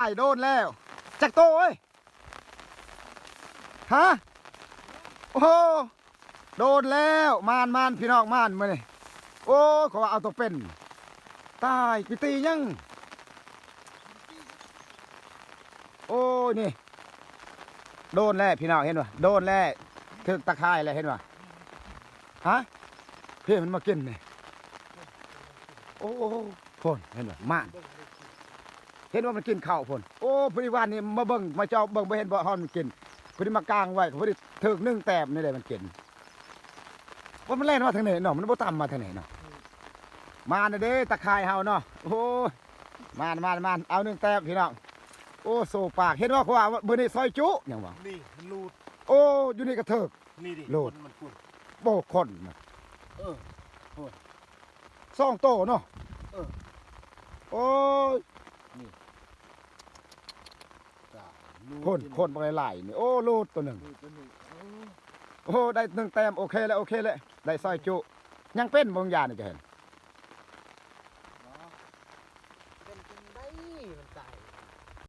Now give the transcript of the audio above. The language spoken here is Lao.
ອ້າຍ ໂດນແລ້ວ ຈັກໂຕເອີຍ? ຮະ? ໂອ້ໂຫ ໂດນແລ້ວ ມານໆ ພີ່ນ້ອງ ມານມື້ນີ້. ໂອ້ຍ ເຂົາວ່າເອົາໂຕເປັນ ຕາຍ ໄປຕີຫຍັງ? ໂອ້ຍ ນີ້ ໂດນແລ້ວ ພີ່ນ້ອງ ເຫັນບໍ່? ໂດນແລ້ວ ຖືກຕາຂ່າຍແລ້ວ ເຫັນບໍ່? ຮະ? ເພ ມັນມາກິນນີ້ ໂອ້ ໂອ້ ໂອ້ ໂອ້ ພຸ້ນ ເຫັນບໍ່? ມານ ເຫັນວ່າມັນກິນເຂົ້າພຸ້ນ. ໂອ້ ພໍດີວານນີ້ມາເບິ່ງ ມາເຈາະເບິ່ງ ບໍ່ເຫັນບໍ່ ຮອດມັນກິນ. ພໍດີມາກາງໄວ້ ກໍພໍດີຖືກໜຶ່ງແຕ້ມນີ້ແຫຼະ ມັນກິນ. ວ່າມັນແລ່ນມາທາງນີ້ເນາະ ມັນບໍ່ຕຳມາທາງນີ້ເນາະ. ມານະເດ້ ຕາຂ່າຍເຮົາເນາະ. ໂອ້ຍ ມານ ມານ ມານ ເອົາໜຶ່ງແຕ້ມ ພີ່ນ້ອງ. ໂອ້ ໂຊປາກ ເຫັນບໍ່ ເຂົາວ່າມື້ນີ້ຊອຍຈຸ ຫຍັງວະ? ນີ້ ມັນຫຼຸດ. ໂອ້ ຢູ່ນີ້ກໍຖືກ. ນີ້ດິ ໂລດ ມັນພຸ້ນ ບໍ່ຄົນນະ. ເອີ ໂອ້ຍ ສອງໂຕເນາະ. ເອີ ໂອ້ຍ ນີ້ ຈ້າ ໂລດ ຄົນ ຄົນບັກຫຼາຍໆ ນີ້. ໂອ້ ໂລດໂຕໜຶ່ງ ໂລດໂຕໜຶ່ງ. ເອີ ໂອ້ ໄດ້ໜຶ່ງແຕ້ມ ໂອເຄແລ້ວ ໂອເຄແລ້ວ ໄດ້ຊອຍຈຸ. ຍັງເປັນບໍ່ ຢານີ້ ຈະເຫັນ ເປັນຈັ່ງໃດ ມັນຕາຍ.